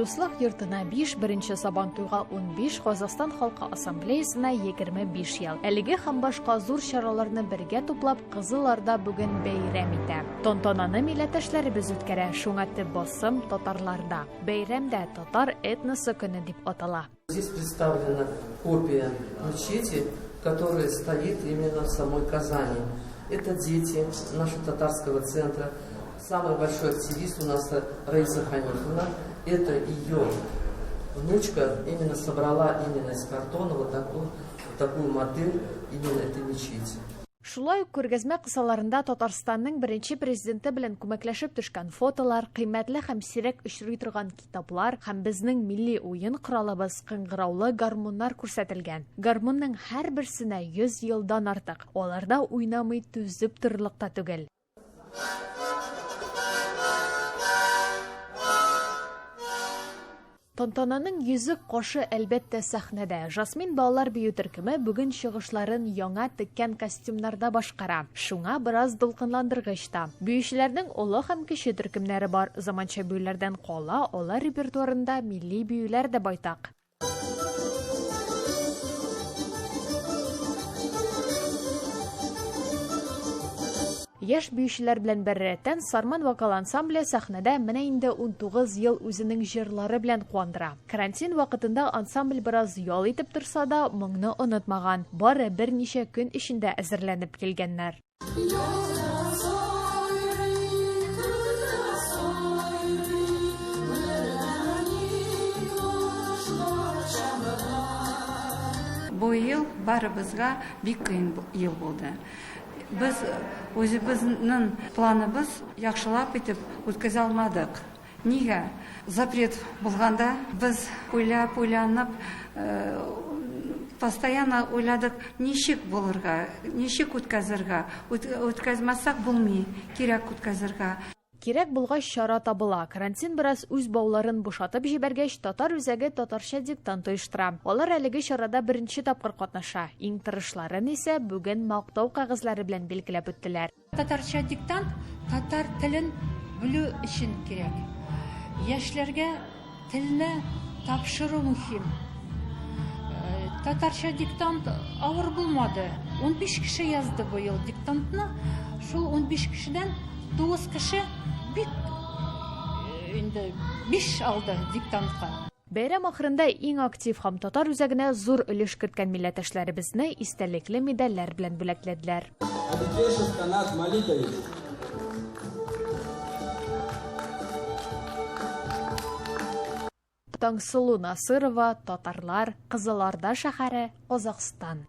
Дуслык йортына 5, беренче Сабантуйга 15, Казахстан халкы ассамблеясына 25 ел. Әлеге һәм башка зур чараларны бергә туплап, Кызыл Орда бүген бәйрәм итә. Тантананы милләттәшләребез үткәрә, шуңа төп басым татарларда. Бәйрәм дә Татар этносы көне дип атала. Здесь представлена копия мечети, которая стоит именно в самой Казани. Это дети нашего татарского центра. Самый большой активист у нас Раиса Ханифовна. Это ее внучка именно собрала именно из картона вот такую, вот такую модель именно этой мечети. Шулай ук күргәзмә кысаларында Татарстанның беренче Президенты белән күмәкләшеп төшкән фотолар, кыйммәтле һәм сирәк очрый торган китаплар һәм безнең милли уен коралыбыз, кыңгыраулы гармуннар күрсәтелгән. Гармунның һәрберсенә 100 елдан артык, аларда уйнамый түзеп торырлык та түгел. Тантананың йөзек кашы, әлбәттә, сәхнәдә. Жасмин балалар бию төркеме бүген чыгышларын яңа теккән костюмнарда башкара. Шуңа бераз дулкынландыргыч та. Биючеләрнең олы һәм кече төркемнәре бар. Заманча биюләрдән кала, алар репертуарында милли биюләр дә байтак. Яшь биючеләр белән беррәттән Сарман вокал ансамбле сәхнәдә менә инде 19 ел үзенең җырлары белән куандыра. Карантин вакытында ансамбль бераз ял итеп торса да, моңны онытмаган. Бары берничә көн эчендә әзерләнеп килгәннәр. Бу ел барыбызга бик кыен ел булды. Без үзебезнең планыбыз яхшылап итеп үткәзә алмадык. Нигә? Запрет булганда без уйлап, уйланып, постоянно уйладык, ничек булырга, ничек үткәзергә. Үткәзмәсәк булмый, кирәк үткәзергә. Кирәк булгач, чара табыла. Карантин бераз үз бауларын бушатып җибәргәч, Татар үзәге Татарча диктант оештыра. Алар әлеге чарада беренче тапкыр катнаша. Иң тырышларын исә бүген Мактау кәгазьләре белән билгеләп үттеләр. Татарча диктант татар телен белү өчен кирәк. Яшьләргә телне тапшыру мөһим. Татарча диктант авыр булмады. 15 кеше язды быел диктантны. Шул 15 кешедән 9 кеше бик инде 5 алды диктантка. Бәйрәм ахырында иң актив һәм татар үзәгенә зур өлеш керткән милләттәшләребезне истәлекле медальләр белән бүләкләделәр. Абикешев Канат Маликович. Таңсылу Насырова, Татарлар, Кызыл Орда шәһәре, Казахстан.